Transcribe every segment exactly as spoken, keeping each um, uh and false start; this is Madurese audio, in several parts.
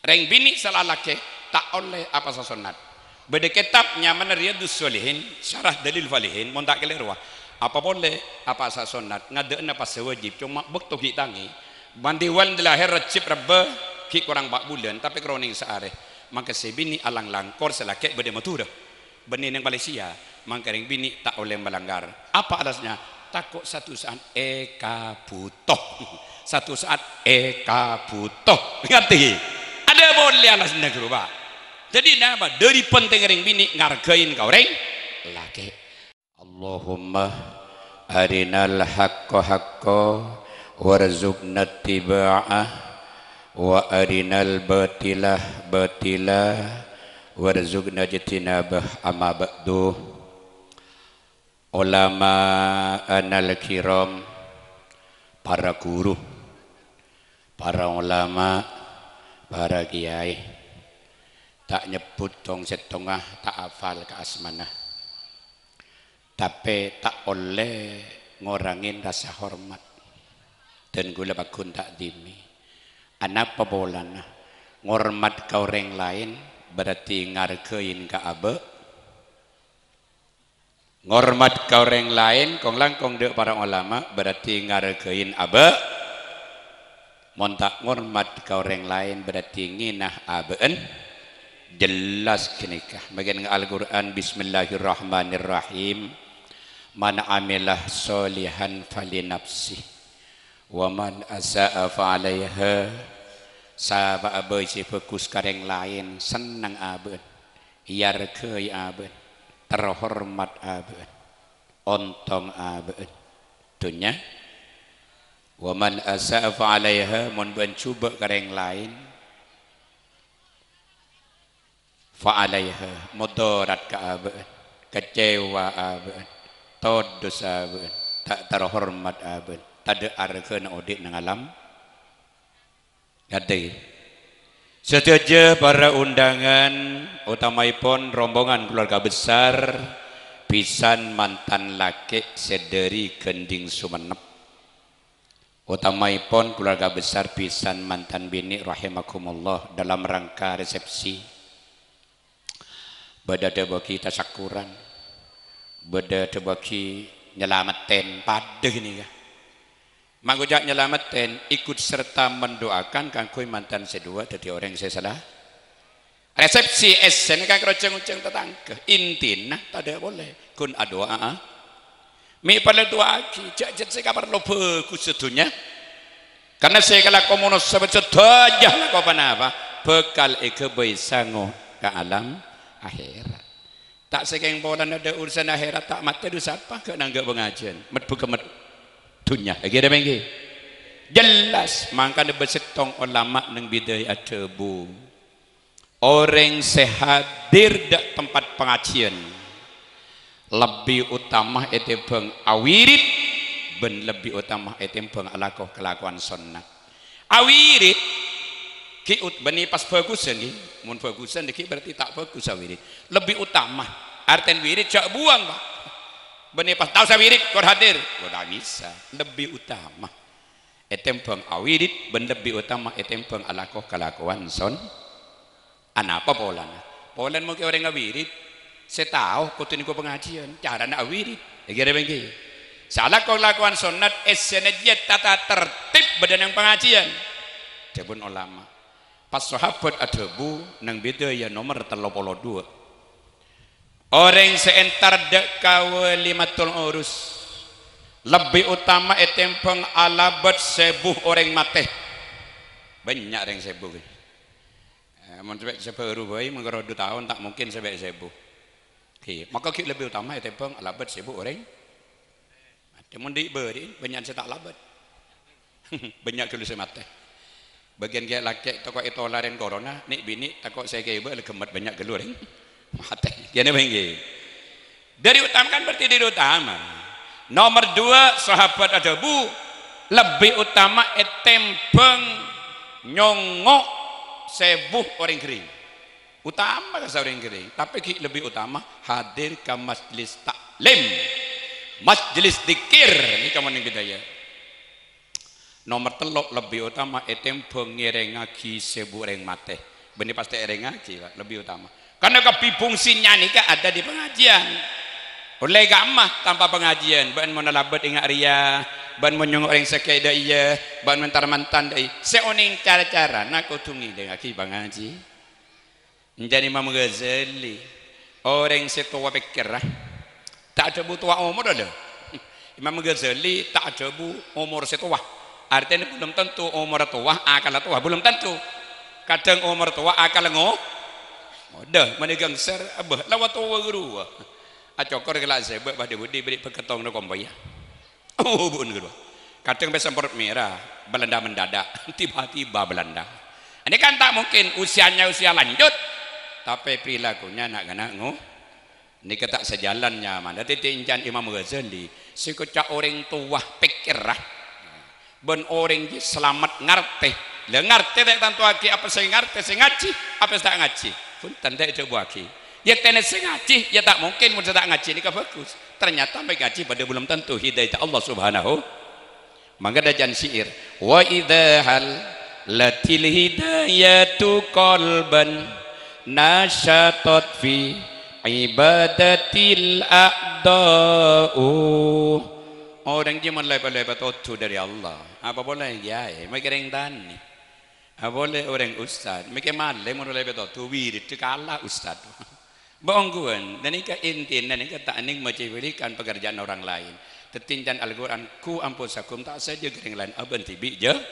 Rèng binè' sè lalakè' ta' ollè apasa sonnat. Bâdâ kètab nyamana Riyadus Shalihin, Syarah Dalil Falihin, mon ta' kalèro, apa polè apasa sonnat, ngadâ'âna pas sè wajib, coma bâkto ghi' tangè. Bân dhi wal dâlâhèr Rajab Rebbâ ghi' korang pa' bulân, tapè kronèng saarè. Mangkè sè binè' alang-langkor, sè lakè' bâdâ è Madhurâ. Bânnè neng Malaysia, mangkè rèng binè' ta' ollè malanggar. Apa alasnya? Tako' satu saat èkabhuto. Satu saat èkabhuto. Ngartè? Adâ polè alasnya, ghuru, Pak. Dhâddhi napa? Dhâri penting rèng binè' ngargain ka orèng lakè'. Allahumma arinal haqqa haqqa warzuqna ittiba'ah, wa arinal batila batila warzuqna ijtinabah. Amma ba'du. Ulama'anal kiram, para guru, para ulama, para kiai. Ta' nyebbhut tong-settongnga, ta' afal ka asmana. Tapè ta' ollè ngorangè rasa hormat. Dân kaulâ pagghun ta'dhimi. Anapa polana? Ngormat ka orèng laèn berarti ngargain ka abâ'. Ngormat ka orèng laèn, kong-langkong dâ' para ulama, berarti ngargain abâ'. Mon ta' ngormat ka orèng laèn, berarti ngèna abâ'na. Jelas ghânèka. Mangkèn Al-Qur'an, "Bismillahirrahmanirrahim. Man amila sholihan falinafsih. Wa man asa'a fa'alaiha." Sapa'a bhâi sè bhâghus ka rèng laèn, senneng abâ'na. Èarghâi abâ'na. Terhormat abâ'na. Ontong abâ'na. Dhunnya. "Wa man asa'a fa'alaiha," mon bâ'na jhubâ' ka rèng laèn, "fa'alaiha," modarat ka abâ'na, kecewa abâ'na, todus abâ'na, ta' terhormat abâ'na, tadâ' arghâna odi' neng alam. Ngartè? Sadhâjâ para undangan, otamaèpon rombongan keluarga besar, bhisan mantan lakè' sè dhâri Gending Sumenep. Otamaèpon keluarga besar bhisan mantan binè' rahimakumullah dalam rangka resepsi. Bâdâ dhâbâghi tasakkuran, bâdâ dhâbâghi nyalamettèn, padâ ghânèka. Mangkojâ' nyalamettèn, ikut serta mendoakan kaangghuy mantan sè duwâ' dhâddhi orèng sè sala-, resepsi, essèna ka karojhâng-ojhâng tatangghâ. Intina tadâ' polè, ghun adu'â'â. Mè' parlo èdu'â'âghi, jhâ' jhât sè kaparlo bhâghus sadhunnya. Karna sè èkalako manossa bân sadhâjâ lako ponapa bhâkal èghâbây sango ka alam akhèrat. Ta' sakèng polana dâ' urusan akhèrat, ta' matè dhu sapa ghâ' nangghâ' pangajiyân, meddhu ka med-, dhunnya. Èngghi napa èngghi? Jelas, mangkana bâ' sèttong olama neng bidayah adhâbu, orèng sè hadir dâ' tempat pangajiyân lebbi otama ètèmbhâng awirid bân lebbi otama ètèmbhâng alako kalakowan sonnat. Awirid ghi' ut-, bânnè pas bhâghusân, ghi. Mon bhâghusân, ghi' berarti ta' bhâghus awirid. Lebbi otama. Artèna wirid jhâ' buwâng, Pak. Bânnè pas ta' osa wirid, kor hadir. Wah, ta' bisa. Lebbi otama ètèmbhâng awirid bân lebbi otama ètèmbhâng alako kalakowan son-, Anapa polana? Polana mon ghi' orèng awirid, sè tao kodhu nèko pangajiyân, carana awirid. Èngghi napa èngghi? Sè alako-lakowan sonnat, essèna jiyâ tata tertib bâdâ neng pangajiyân. Dhâbuna olama, pas sahabat adhâbu neng bidayah nomer tello polo duwâ', orèng sè entar dâ' ka walimatul urus lebbi otama ètèmbhâng alabât sèbu orèng matè. Bânnya' rèng sèbu, ghi. Eh, mon sampè' sè bhâru bhâi, mangkara du taon, ta' mungkin sampè' sèbu. Ghi, maka ghi' lebbi otama ètèmbhâng alabât sèbu orèng matè. Mon dhi'-bâdhi'in, bânnya'an sè ta' alabât. Bânnya' ghâllu sè matè. Bâgiyân ghi' lakè' tako' ètolarèn korona, nè'-binè' tako' sè èkèbâ la ghemmet, bânnya' ghâllu orèng matè. Ghi napa èngghi? Dâri otama kan berarti dâri otama. Nomer duwâ', sahabat adhâbu, lebbi otama ètèmbhâng nyongngo' sèbu orèng ghâring. Otama ka saorèng ghâring, tapè ghi' lebbi otama hadir ka majlis taklim, majlis dzikir, nèka mon neng bidayah. Nomer tello', lebbi utama ètèmbhâng ngèrèngngaghi sèbu orèng matè. Bânnè pas ta' èrèngngaghi, Pak, lebbi utama. Karena kabbhi fungsinya nèka ada di pengajian. Ollè ka'emma tanpa pengajian, bâ'na mon alabât enga' rèya, bâ'na mon nyongngo' orèng sakè' dâ' iyâ, bâ'na mon tar-mantan dâ' iyâ. Sè onèng cara-carana kodhu ngèdingngaghi pangaji. Èncan Imam Ghazali, orèng sè towa pèkkèrra, ta' adhâbu towa omor, lho. Imam Ghazali ta' adhâbu omor sè towa. Artèna belum tentu omor towa, akalla towa, belum tentu. Kadhâng omor towa, akalla ngo-, ngodâ, mènè gangser, abbâ, la wa towa ghâruwa. Acokor kala' sèbâ' padâ budi bâri' paghettong no kompoyya. Oh, bu'en ghâruwa. Kadhâng pè semprot mèra, Belanda mendadak. Tiba-tiba Belanda. Ini kan tak mungkin, usianya usia lanjut, tapè perilakunya na'-kana' ngo-, nèka ta' sajalan nyaman. Dhâddhi èncan Imam Ghazali, sè koca' orèng towa pèkkèrra, bân orèng jiyâ salamet ngartè. Lah, ngartè ta' ètantowaghi apa sè ngartè, sè ngajhi, apa sè ta' ngajhi. Bhunten, ta' èdhâbuwaghi. Yâ, tènè sè ngajhi, yâ ta' mungkin mon sè ta' ngajhi nèka bhâghus. Ternyata mè' ngajhi padâ belum tentu hidayah Allah Subhanahu. Mangkana dhâjân syair, "Wa idza hallatil hidayatu qalban nasyatat fi ibadatil a'dha'u." Orèng jiyâ mon lè-, lè-, patodu dhâri Allah. Apa polè, Kèyaè? Mè' kèrèng tanè. Apa polè orèng ustad. Mè' kè malèng mon lè-, patodu, wirid kala ustad. Bâ ongghuwân, ghânèka intina nèka ta' nèng mencewilikan pekerjaan orang lain. Dhâddhi èncan Al-Qur'an, "Qu anfusakum", ta' sajâgâ orèng laèn, abâ'na dhibi' jâ-,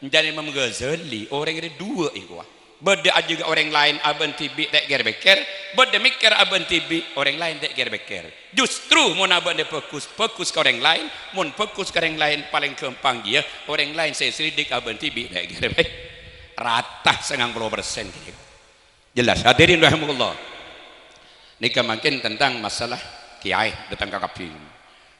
èncan Imam Ghazali, orèng rè duwâ' èkowa. Bâdâ ajâgâ orèng laèn abâ'na dhibi' ta' kèr-pèkkèr, bâdâ mèkkèr abâ'na dhibi' orèng laèn ta' kèr-pèkkèr. Justru mon abâ'na bhâghus, bhâghus ka orèng laèn, mon bhâghus ka orèng laèn palèng ghâmpang jiyâ, orèng laèn sè selidik abâ'na dhibi' ta' kèr-pèkkèr. Rata sangang polo persen ghânèka. Jelas, hadirin rahimakumullah. Nèka mangkèn tentang masalah kèyaè dâteng ka kabbhi.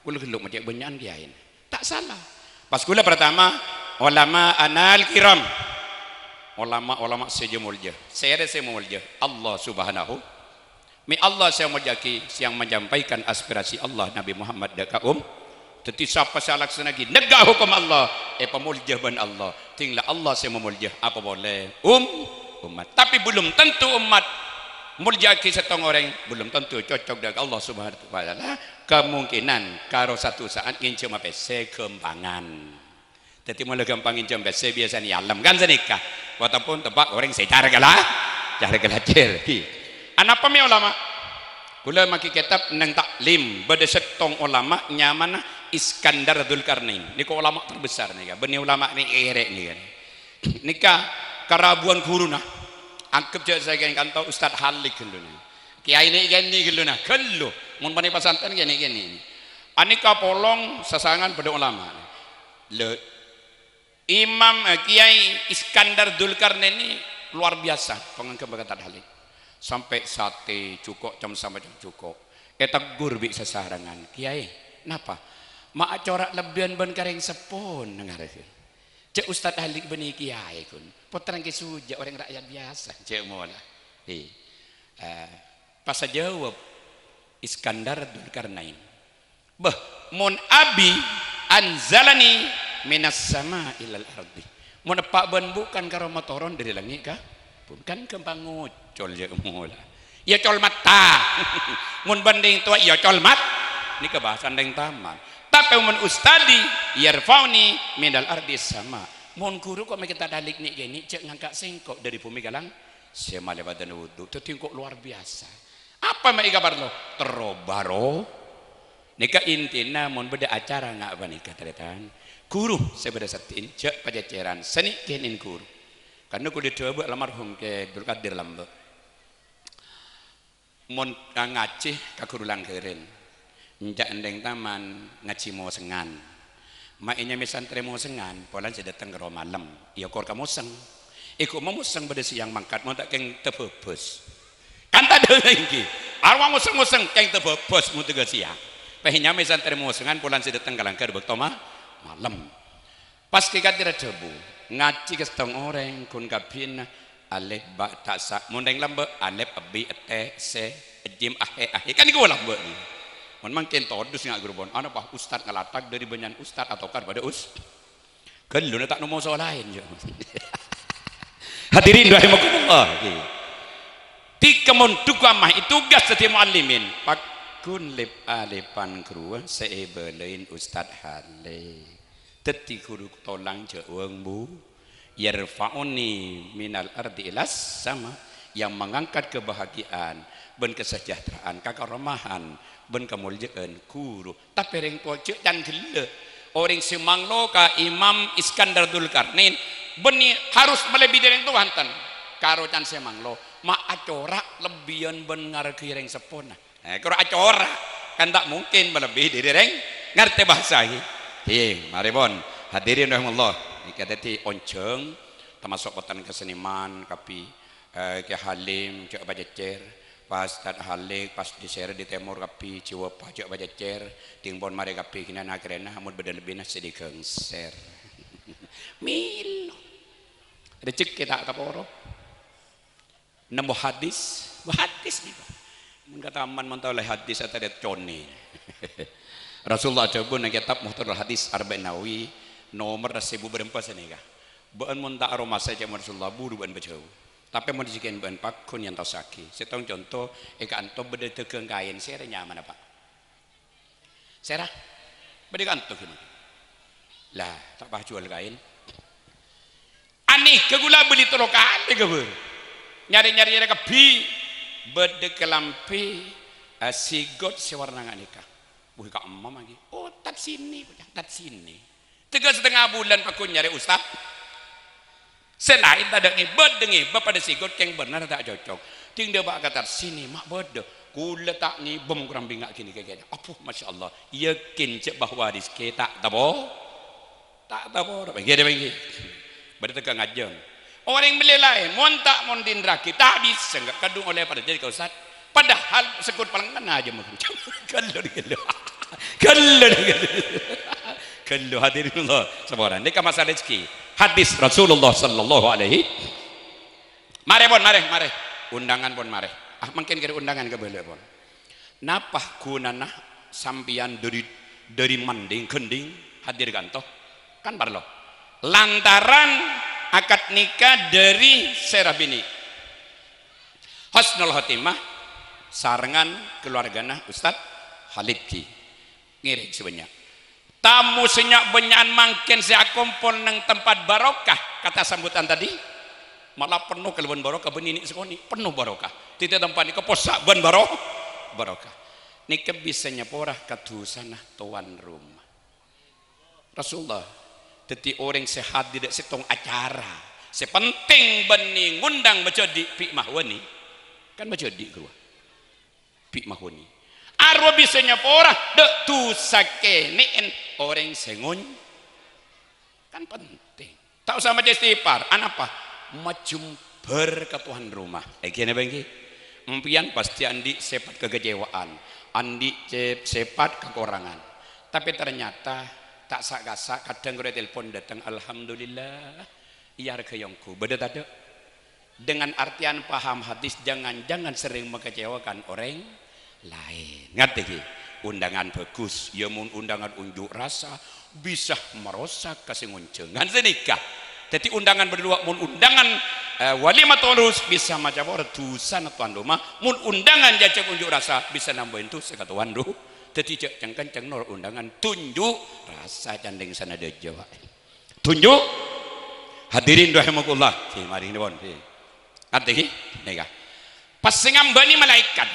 Kaulâ ghellâ' ma' cè' bânnya'an kèyaèna. Ta' sala. Pas kaulâ pertama, ulama anal kiram. Ulama-ulama sè jâ molja. Sèrè sè molja? Allah Subhanahu. Mè' Allah sè molja'aghi, sè yang menyampaikan aspirasi Allah, Nabi Muhammad dâ' ka um-, Dhâddhi, sapa sè alaksana'aghi nègghâ' hokom Allah, èpamolja bân Allah. Dhing la Allah sè mamolja, apa polè? Um-, ommat. Tapè belum tentu ommat molja'aghi sèttong orèng, belum tentu cocok dâ' ka Allah Subhanahu wa Ta'ala. Kemungkinan karo satu saat ngènjhâma pèssè ghâmpangan. Dhâddhi, mola ghâmpang ngènjhâm pèssè, biyasana èyalem, kan sanèka. Wâtapon teppa' orèng sè cara gala-, cara galajâr. Anapa mè' ulama? Kaulâ maghi kètab neng Ta'lim, bâdâ sèttong ulama nyamana Iskandar Dzulkarnain. Nèko ulama terbesar nèka, bânnè ulama nè-, èrè' nèka. Nèka karabhuwân ghuruna, angghep jâ' saèngghâ kanto Ustad Halik ghâllu nè. Kèyaè nè'-kènè' ghâllu nè, ghâllu. Mon panè pasantrèn kèyaè nè'-kènè'. Anèka polong sasangan bâdâ ulama. Lè, Imam, eh, Kiai Iskandar Dzulkarnain ini luar biasa pangangghep ka Ustad Halik. Sampè' satè jhuko', cem-, samacem jhuko'. Ètegghur bi' sasarengan, "Kiai, napa? Ma' acora' lebbiyân bân karèng seppona ngarè." Jâ' Ustad Halik bânnè kiai, ghun. Pottrana Kè Suja, orèng rakyat biyasa, jâ' mola. He. Eh, pas ajâwâb Iskandar Dzulkarnain. Bâh, mon Abi anzalani minas sama ilal ardi. Mon eppa' bân bu' kan karo matoron dâri langngè' ka bun-, kan ghâmpang ngocol jâ' mola. Iyâ col matta. Mon bân dâ' towa, iyâ col mat-, nèka bhâsa dâ' taman. Tapè mon ustadi yarfa'uni minal ardi sama. Mon ghuru ko' mèkkèr Ustad Halik nè'-kènè', jâ' ngangka' sèngko' dâri bhumè ka lang-, sè malè padâna wudu. Dhâddhi engko' luar biasa. Apa ma' èkaparlo? Terro baro. Nèka intina mon bâdâ acara nga' panèka, tarètan. Ghuru sè bâdâ saddhi'in, jâ' pacècèran, sanè' kènè'en ghuru. Karna kulâ dhâbu almarhum Kè Abdul Qadir Lambâ'. Mon ngajhi ka ghuru langghârân, enjâ' endheng taman ngajhi mosengan. Ma' ènyamaè santrè mosengan, polana sè dâteng karo malem, èokor ka moseng. Èghu' ma' moseng bâdâ sèyang mangkat, mon ta' kèng tabâbâs. Kan tadâ' èngghi. Arowa moseng-moseng, kèng tabâbâs mon tèghâ sèyang. Pènyamaè santrè mosengan, polana sè dâteng ka langghâr bâkto ma-, malem. Pas Kè Kadir adhâbu, ngajhi ka sèttong orèng, ghun kabbhiyânna alif, ba, ta, sa, mon rèng lambâ', alif, ebbi, ette, se, ejjim, ahe, ahe. Kan nèko lambâ' nèko. Mon mangkèn todus nga' ghuru pon. Anapa ustad ngalathak dâri bânnya'an ustad atokar padâ us-, Ghâllu na ta' nomo so laèn, ya. Hadirin rahimakumullah. Tika mon duka mah itugas dhâddhi muallimin. Paggun lip-alipan ghruwa sè èbâlâi Ustad Halik. Dhâddhi ghuru tolang jhâ' wâng, Bu. Yarfa'uni minal ardi ilas sama, yang mengangkat kebahagiaan bân kasajahtera'an, kakaromahan bân kamoljâ'ân ghuru. Tapè rèng towa jhâ' can ghellâ'. Orèng sè manglo ka Imam Iskandar Dzulkarnain, bânnè harus malebbi dhâri rèng towa, enten. Karo can sè manglo, ma' acora' lebbiyân bân ngarghâi rèng seppona. Eh, karo acora', kan ta' mungkin malebbi dhâri rèng ngartè bhâsa, ghi. Ghi, marè pon. Hadirin rahimakumullah. Nèka dhâddhi onjhâng, tamaso' pottrana seniman kabbhi. Eh, Kè Halim, jhâ' pajhejjhir. Pas Tad Halik, pas di sèrè di tèmor kabbhi, jiwa pajhâ' pajhejjhir. Ding pon marè kabbhi ghina nagrena, mon bâdâ lebbina sè digangser. Milo. Rejhekkè ta' taporo. Nemmo hadis, wah, hadis nèko. Mon kataman mon tao lè hadis atadâ' conè. Rasulullah adhâbu neng kètab Mukhtasarul Hadis Arba'in Nawawi, nomor sèbu bârâmpa sanèka. Bâ'ân mon ta' aromasa ca'èpon Rasulullah, buru bâ'ân pajhâu. Tapè mon jhâ' ghi' bâ'ân paggun èyantosaghi. Sèttong conto, è ka'anto bâdâ dâgâng kaèn, sèra nyamana, Pak? Sèra? Bâdâ è ka'anto ghi'. Lah, ta' pas juwâl kaèn. Anèka ghulâ bâli tello kalè ka bârâ. Nyarè-nyarè nyarè kabbhi. Bâdâ kalambhi, eh, sigot sè warna nga' nèka. Wih, ka'emma manggi. Oh, Tad Sini, Tad Sini. Tèga satengnga bulân paggun nyarè ustad. Sè laèn tadâ' ngèbâ, dâ' ngèbâ padâ sigot kèng bhender ta' cocok. Ding dâpa' ka Tad Sini, ma' bâdâ. Ghulâ ta' ngèbâ mon korang bânnya' ghânèka kèya. Apo, masyaallah. Yakin jhâ' bahwa rejhekkè ta' tapo-, ta' taporo. Bânggi, bânggi. Bâdâ tèga ngajâng. Orèng mellè laèn, mon ta' mon dinraghi, ta' bisa, enggak kadhung ollè parjâjâ ka ustad. Padahal seggut palengngen aja mungkin. Ghâllu, ghâllu. Ghâllu, ghâllu. Ghâllu, hadirin Allah. Saporana. Nèka masalah rejhekkè. Hadis Rasulullah sallallahu alaihi. Marè, pon, marè, marè. Undangan, pon, marè. Ah, mangkèn kèra undangan kabâlâ, pon. Napa ghunana sampèyan dâri, dâri manding ghending hadir kanto? Kan parlo. Lantaran akad nikah dâri sèra binè. Husnul khotimah sarengan keluargana Ustad Halid Ji. Ngèrèng sè bânnya'. Tamu sè nya'-bânnya'an mangkèn sè akompol neng tempat barokah, kata sambutan tadi, malah penno kalabân barokah, bânnè nè' sakonè' penno barokah. Dhâddhi tempat nèka possa' bân baro-, barokah. Nèka bisa nyapora ka dusana towan roma. Rasulullah, dhâddhi orèng sè hadir è sèttong acara sè penting bânnè ngundang majhâdi' bi' mahoni. Kan majhâdi' ghâruwa. Bi' mahoni. Arowa bisa nyapora dâ' dusa kènè'en orèng sè ngon-, kan penting. Ta' osa maca istighfar. Anapa? Majembhâr ka towan roma. Èngghi napa èngghi? Empèyan pastè andi' sèpat kekecewaan, andi' ce-, sèpat kakorangan. Tapè ternyata ta' sa'-kasa' kadhâng ghâruwa telpon dâteng, "Alhamdulillah, èarghâi ongghu." Bâdâ tadâ'? Dengan artian paham hadis, jangan-jangan sering mengecewakan orang lain. Ngartè ghi? Undangan bagus, ya mon undangan unjuk rasa bisa merosak ka sè ngonjhângan sè nèka. Dhâddhi undangan berdua, mon undangan, eh, walimatul urus bisa macapora dusana towan roma, mon undangan jhâjhâng unjuk rasa bisa nambâi dusa ka towan ro-, dhâddhi jhâ' ceng-kenceng noro' undangan tunjuk rasa candheng sanadhâjâ, Pak. Tunjuk. Hadirin rahimakumullah. Sè marè nèpon, sè. Ngartè ghi? Nèka. Pas sè ngambâni malaèkat.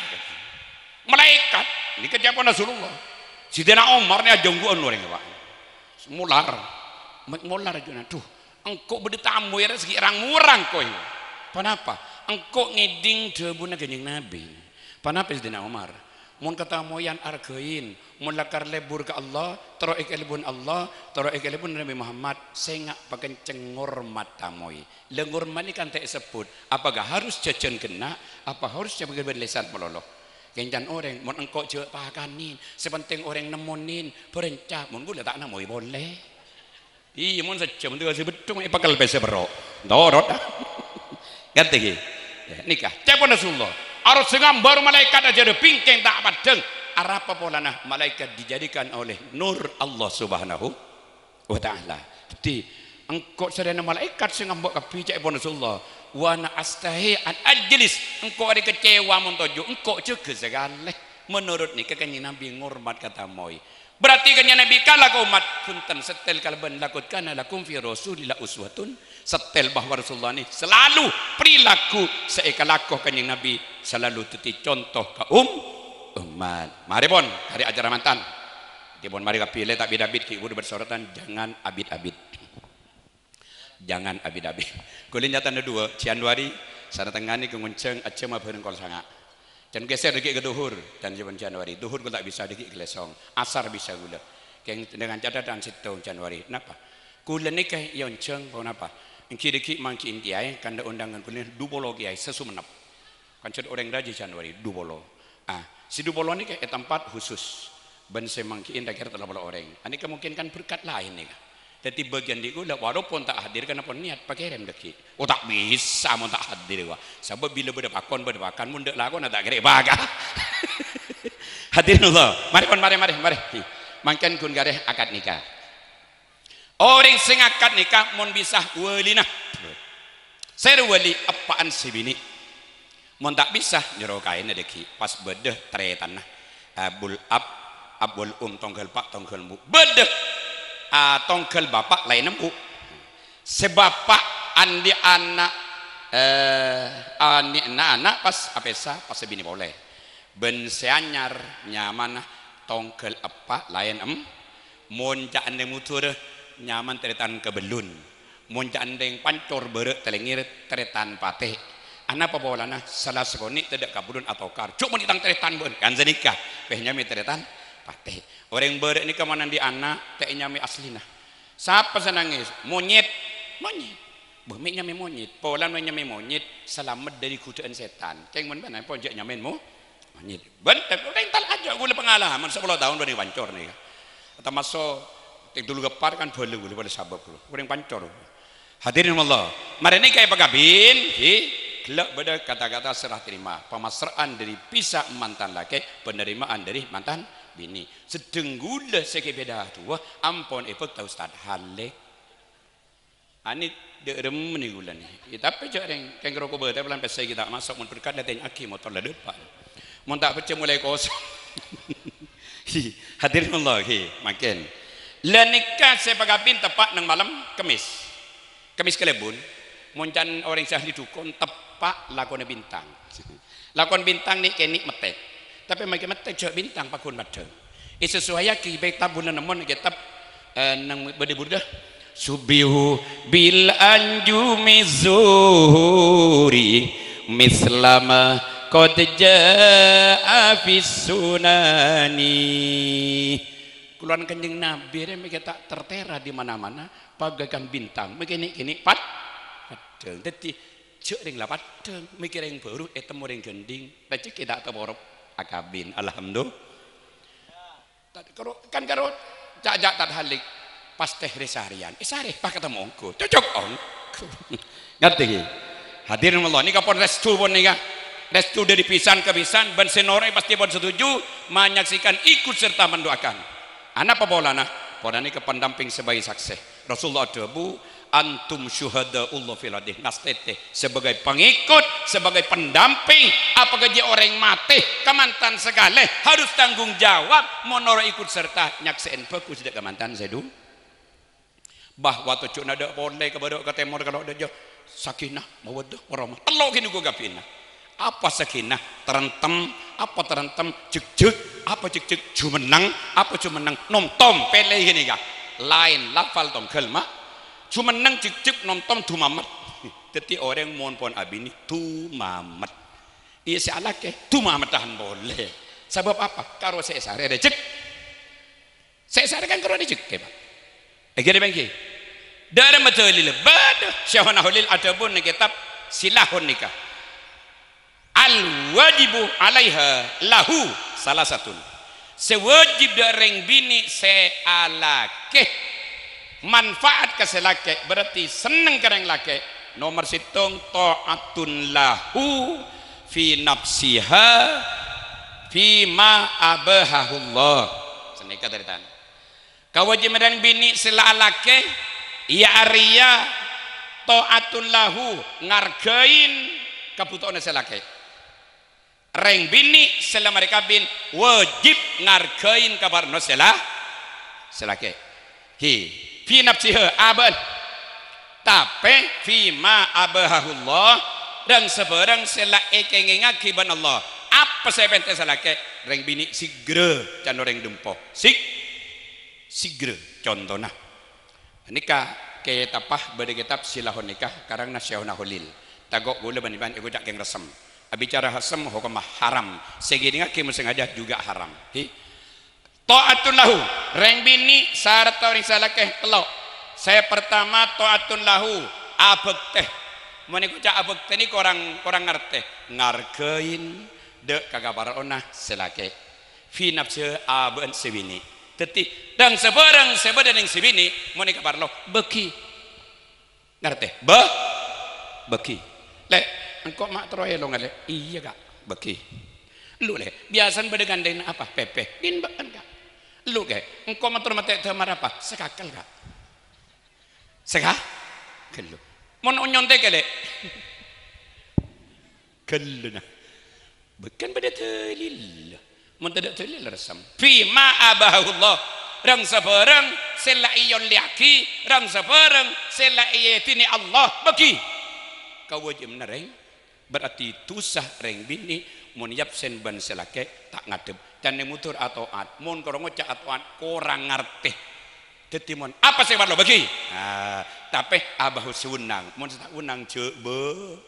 Malaèkat. Nèka ca'èpon Rasulullah. Sidina Umar nè ajhânggu'ân orèng, Pak. Molar. Mè' molar, jhâna. Duh, engko' bâdâ tamoy rè sè ghi' rang-morang, koy. Ponapa? Engko' ngèdhing dhâbuna Kanjeng Nabi. Ponapa Sidina Umar? Mon katamoyan arghâi, mon lakar lebur ka Allah, terro èkalebun Allah, terro èkalebun Nabi Muhammad, sènga' pakenceng ngormat tamoy. La ngormat nèka kan ta' èsebbhut, apakah harus jhâjhân ghenna', apa harus jhâjhân bân lèsan malolo? Kèncan orèng, mon engko' jhâ' pakanè, sè penting orèng nemmonè, bhârânca, mon ghulâ ta' namoy polè. Iyâ, mon sajjhâm, mon tiga sè beddhung, èpakèl pèssè perro'. Torot. Ngartè ghi? Ya, nèka, ca'èpon Rasulullah. Arosè ngambâr malaèkat ajârâ bingkèng ta' paddhâng. Arapa polana malaèkat dijadikan oleh nur Allah Subhanahu wa Ta'ala. Abdhi, engko' sarèna malaèkat sè ngambâ' kabbhi, ca'èpon Rasulullah. "Wa ana astahi an ajlis." Engko' arè kecewa mon toju', engko' jâgâ sakalè. Menurut nèka Kanjeng Nabi ngormat ka tamoy. Berarti Kanjeng Nabi kala ka umat, "Bhunten, setel kalabân laqad kana lakum fi Rasulillah uswatun." Setel bahwa Rasulullah ini selalu perilaku sè èkalako Kanjeng Nabi selalu dhâddhi conto ka um-, umat. Marè pon, karè acara mantan. Dipon marè kabbhi lè ta' bit-abit ghi' buru bersoratan, jangan abit-abit. Jangan abit-abit. Kulâ nyatana duwâ', Januari, sanatengngana ngonjhâng ajjhâmma bhâreng kol sanga'. Can geser dâggi' ka dhuhur, can jhâman Januari. Dhuhur kulâ ta' bisa dâggi' ka lèsong. Asar bisa kulâ. Kèng dengan catatan sèttong Januari. Napa? Kulâ nèka èonjhâng ponapa? Èngghi dâggi' mangghi'in kèyaè, kandhâ onḍângan kulâ du polo kèyaè sè Sumenep. Kanca orèng rajâ Januari, du polo. Ah, sè du polo nèka è tempat khusus. Bân sè mangghi'in ra-kèra tello polo orèng. Anèka mungkin kan berkat laèn nèka. Dhâddhi bâgiyân dhi' kulâ, walaupun ta' hadir, kan pon niat pakèrèm dâggi'. Oh, ta' bisa mon ta' hadir, wa. Sabâb bilâ bâḍâ pakon, bâḍâ pakan, mon ḍâ' lakona ta' kèrè bâka. Hadirin Allah, marè pon, marè, marè, marè. Mangkèn ghun karè akad nikah. Orèng sè ngakad nikah mon bisa wâlina. Sè wâli eppa'en sè binè'. Mon ta' bisa, nyoro kaèna dâggi', pas bâḍâ tarètanna. Abul ab, abul um, tongghâl pa', tongghâl bu. Bâḍâ, ah, tongghâl bapa' laèn embu'. Sè bapa' anḍi' ana', eh, anḍi' ana', ana' pas apèsa, pas sè binè' polè. Bân sè anyar nyamana tongghâl eppa' laèn em-, mon ca'na Madhurâ nyamana tarètan kabellun. Mon ca'na Pancor bârâ' Talèngèr tarètan patè'. Anapa polana sala sakonè' tadâ' kabellun atokar. Jhâ' mon tang tarètan bân, kan sanèka. Pè nyamaè tarètan patè'. Orèng bârâ' nèka mon anḍi' ana', ta' ènyamaè asllina. Sapa sè nangès? Monyèt. Monyèt. Bâh, mè' nyamaè monyèt. Polana mè' nyamaè monyèt, salamet ḍâri ghudhâ'ân sètan. Kèng mon bâ'na pon jhâ' nyamaè mo-, monyèt. Bân, orèng tal aja kulâ pangalaman sapolo taon bâḍâ Pancor nèka. Tamaso' tèng dulu gepar kan bâlâ kulâ, bâlâ sabâb kulâ. Orèng Pancor. Hadirin Allah. Marèna kaè pakabin, ghi, ghellâ' bâḍâ kata-kata serah terima. Pamasra'an ḍâri pissa mantan lakè, penerimaan ḍâri mantan binè'. Seḍḍheng kulâ sè kè bhidhâ duwâ, ampon èbâkta Ustad Halèk. Anè ḍâ' remma nè kulâ nè. Yâ, tapè jhâ' rèng kèng roko bâtè polana pèssè ghi' ta' maso', mon berkat la tènya'aghi motor la ḍâpa'. Mon ta' pèccè molaè kosong. Hadirin Allah, ghi, mangkèn. La nèka sè pakabin teppa' neng malem Kemmès. Kemmès kalèbun, mon can orèng sè ahli dukon, teppa' lakona bintang. Lakon bintang nè'-kènè' mètèk. Tapè makè mètèk jhâ' bintang pagghun paḍḍhâng. Èsesuaiaghi pèta bulân nemmon kètab, eh, neng bâḍâ burdah. Subbihu bil anjumi zuhuri mislama qad jaa fis sunani. Kulon Kanjeng Nabi rè makè ta' tertera di mana-mana, bagaikan bintang, makè nè'-kènè' pad-, paḍḍhâng. Dhâddhi, jhâ' rèng la paḍḍhâng, makè rèng bhuru ètemmo rèng ghânḍhing, rejhekkè ta' taporop akabin. Alhamdulillah. Tad-, karo, kan karo ca'-ca' Tad Halik, pas tèh rè sarèyan. Eh, sarè, pas katemmo ongghu. Cocok ongghu. Ngartè, ghi? Hadirin Allah, nèka pon rèstu pon nèka. Rèstu ḍâri bhisan ka bhisan, bân sè noro'è pastè pon setuju menyaksikan, ikut serta mendoakan. Anapa polana? Polana nèka pendamping sebagai saksi. Rasulullah adhâbu, "Antum syuhadaullah fil ardi." Ngastètè sebagai pengikut, sebagai pendamping, apakah jiyâ orèng matè, kamantan sakalè, harus tanggung jawab, mon noro' ikut serta, nyaksè'è bhâghus ḍâ' kamantan sè ḍu-, Bah, wa tojjhuna ḍâ' polè ka bârâ' ka tèmor ka lo' ḍâjâ. Sakinah, mawaddah, warahmah. Tello' ghi nèko kabbhina. Apa sakinah? Tarèntem. Apa tarèntem? Jhekjhek. Apa jhekjhek? Jumenneng. Apa jumenneng? Nomtom. Pèlè ghânèka. Laèn lafal tongghâl, ma'. Jumenneng, jhekjhek, nomtom, dumamet. Dhâddhi orèng mon pon abinè dumamet. Iyâ, sè alakè dumameddhân polè. Sabâb apa? Karo sè èsarè rejek-, Sè èsarè kan karo rejhekkè, Pak. Èngghi napa èngghi? Ḍâremma dalil. Bâḍâ Syekhona Kholil adhâbu neng kètab Silahun Nikah. Al wajibu alaiha lahu salasatun. Sè wajib ḍâ' rèng binè' sè alakè. Manfaat ka sè lakè, berarti senneng ka rèng lakè. Nomer sèttong, ta'atun lahu fi nafsiha fima abahahullah. Sanèka tarètan. Kawâjibhân binè' sè la alakè, Iyâ arèya ta'atun lahu, ngargain kabhutowanna sè lakè'. Rèng binè' sè la marè kabin wajib ngargain kaparlowanna sè la-, sè lakè'. Hi, fi nafsiha, abâ'na. Tapè, fima abahahullah, rang-sabhârâng sè la èkèngèngaghi bân Allah. Apa sè èpèntè sè lakè'? Rèng binè' sigra, can orèng dâmpo. Sig-, sigra. Contona. Nèka kètabbhâ bâdâ kètab Silahun Nikah karangnga Syaikhona Kholil. Tako' kaulâ bân bân èkoca' kèng ressem. Abicara ressem hokomma haram. Sè ngèdingngaghi mon sengaja juga haram. Hi. Ta'atun lahu. Rèng binè' sarta orèng sè lakè tello'. Sè partama ta'atun lahu, abhâktè. Mon èkoca' abhâktè nèko korang, korang ngartè. Ngargain dâ' ka kaparlowanna sè lakè'. Fi nafsiha, abâ'na sè binè'. Dhâddhi, rang-sabhârâng sè bâdâ neng sè binè', mon èkaparlo, bâghi. Ngartè? Bâ-, bâghi. "Lè', engko' ma' terro èlonga, Lè'." "Iyâ, Ka', bâghi." "Lu, Lè', biyasana bâdâ ghândhèngnga apa?" "Pèpè." "Ghun bâ'na, Ka'." "Lu, Ka', engko' ma' terro matè dâmar apa?" "Sakakel, Ka'." "Saka-, ghâllu." "Mon nyontek, Lè'?" "Ghâllu, na." Bâ-, kan bâdâ dalil. Mon tadâ' dalil, ressem. Fima abahahullah. Rang-sabhârâng sè la èollèyaghi, rang-sabhârâng sè la èidhinè Allah, bâghi. Kawâjibhânna rèng, berarti dhusa rèng binè' mon èabsen bân sè lakè' ta' ngadhep. Can neng motor ato'at, mon korang ngoca' ato'at, korang ngartè. Dhâddhi mon apa sè parlo, bâghi. Ah, tapè abahus sè wennang, mon sè ta' wennang jhâ' bâ-,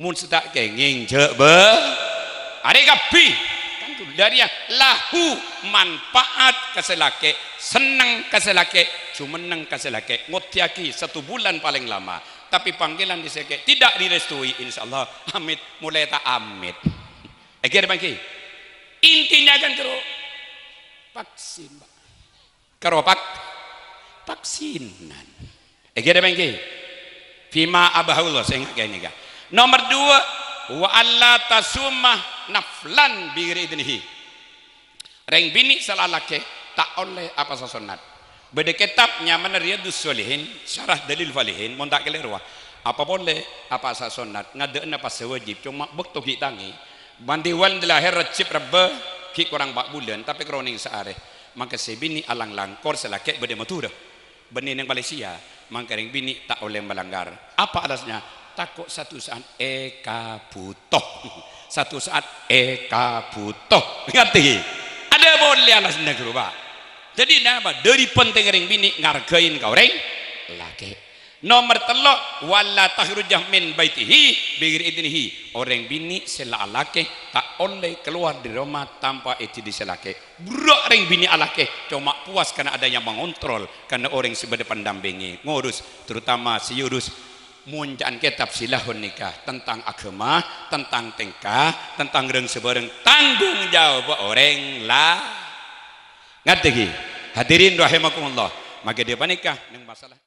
Mon sè ta' kèngèng, jhâ' bâ-, arè kabbhi. Kan ghulâ rèya lahu manfaat ka sè lakè', senneng ka sè lakè', jumenneng ka sè lakè', ngoddhiyaghi satu bulan paling lama. Tapè panggilan di sè kè-, tidak direstui, insyaallah, amit, molaè ta' amit. Èngghi arè pangghi. Intinya kan karo vaksin, Pak. Karo pak-, vaksinan. Èngghi arè pangghi. Fima abahahullah, sè èngghâ' kènè' ka. Nomer dua, wa alla tasuma naflan bi ghairi idnihi. Rèng binè' sè la lakè ta' ollè apowasa sonnat. Bâdâ kètab nyamana Riyadus Shalihin, Syarah Dalil Falihin, mon ta' kalèro, apa polè apowasa sonnat, ngadâ'âna pasa wajib, coma bâkto ghi' tangè. Bân dhi wal lahèr Rajab Rebbâ ghi' korang pa' bulân, tapè kèra onèng saarè. Mangka sè binè' alang-langkor, sè lakè' bâdâ è Madhurâ. Bânnè neng Malaysia, mangka rèng binè' ta' ollè malanggar. Apa alasannya? Tako' satu saat èkabhuto. Satu saat èkabhuto. Ngartè? Adâ polè alasanna ghâruwa. Dhâddhi napa? Dâri penting rèng binè' ngargain ka orèng lakè'. Nomer tello', wala takhruja min baitihi bi ghairi idnihi. Orèng binè' sè la alakè ta' ollè kalowar dâri roma tanpa idin sè lakè'. Buru rèng binè' alakè, coma puas karena ada yang mengontrol, karena orèng sè bâdâ pendampingè, ngurus, terutama sè urus monca'an kètab Silahun Nikah tentang agama, tentang tèngka, tentang rèng-sabârâng tanggung jawab orèng la-, ngartè ghi? Hadirin rahimakumullah, maka dia panèka neng masalah